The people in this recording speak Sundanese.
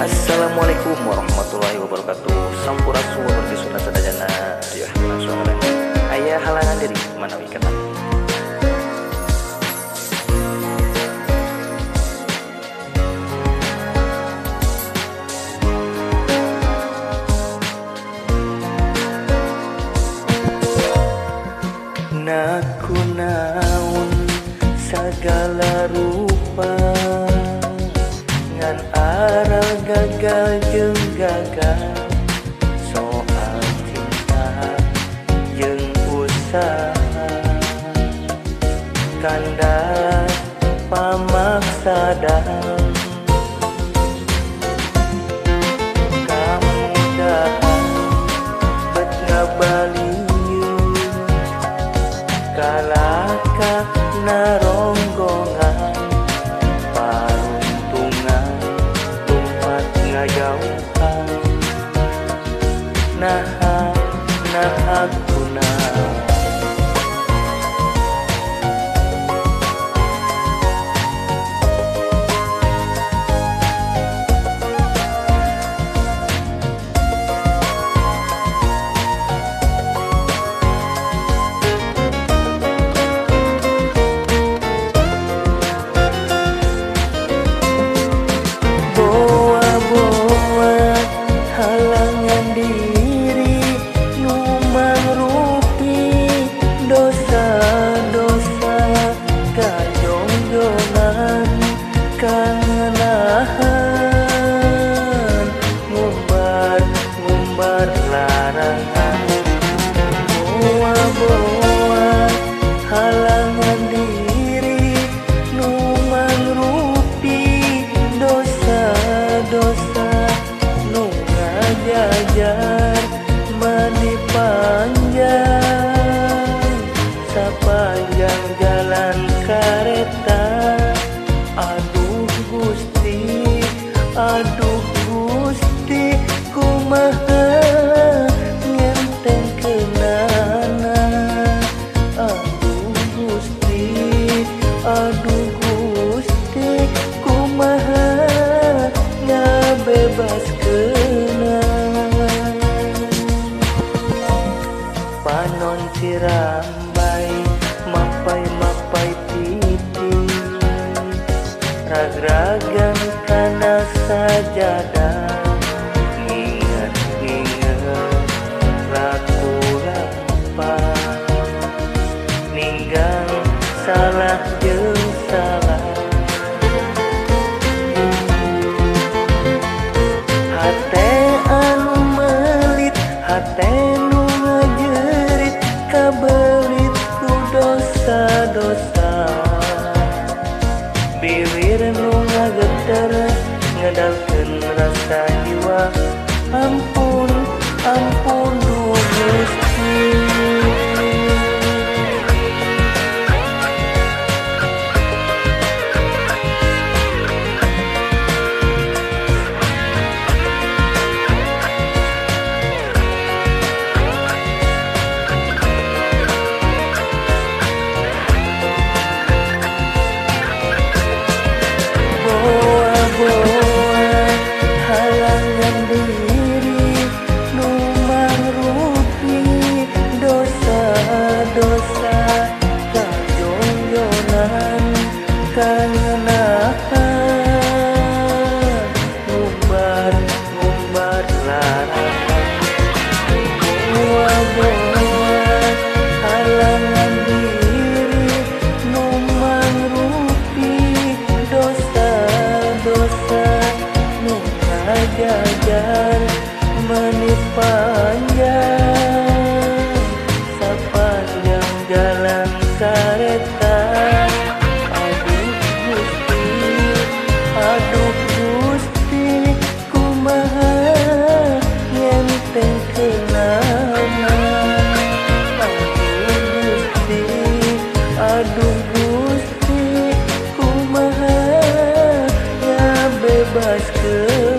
Assalamualaikum warahmatullahi wabarakatuh. Sampurasun wargi Sunda sadayana. Ayo langsung aya halangan diri manawi kenal. Naku naon sagala rupa ngan aral gagal jeung gagal soal cinta jeung usaha kandas pamaksadan kamudahan bet ngabalieu kalaka naronggongan paruntungan lumpat ngajauhan naha naha kuna. Kangenahan ngumbar-ngumbar larangan boa-boa halangan diri nu mangrupi dosa-dosa nu ngajajar mani panjang sapanjang jalan kareta. Aduh Gusti, aduh Gusti, kumaha ngenteng kenana. Aduh Gusti, aduh Gusti, kumaha ngabebaskeunna. Panon cirambay mapai-mapai titi ragragan kana sajadah nginget-nginget laku lampah ninggal salah jeung salah hate anu melit hate nu ngajerit kabelit ku dosa-dosa biwir nu ngageter ngedalkeun rasa jiwa. Ampun ampun duh Gusti. Dosa kajongjonan kangenahan ngumbar-ngumbar larangan boa-boa halangan diri nu mangrupi dosa-dosa nu ngajajar meni panjang sapanjang jalan kareta. Aduh Gusti, aduh Gusti, kumaha ngenteng keunana. Aduh Gusti, aduh Gusti, kumaha ngabebaskeun.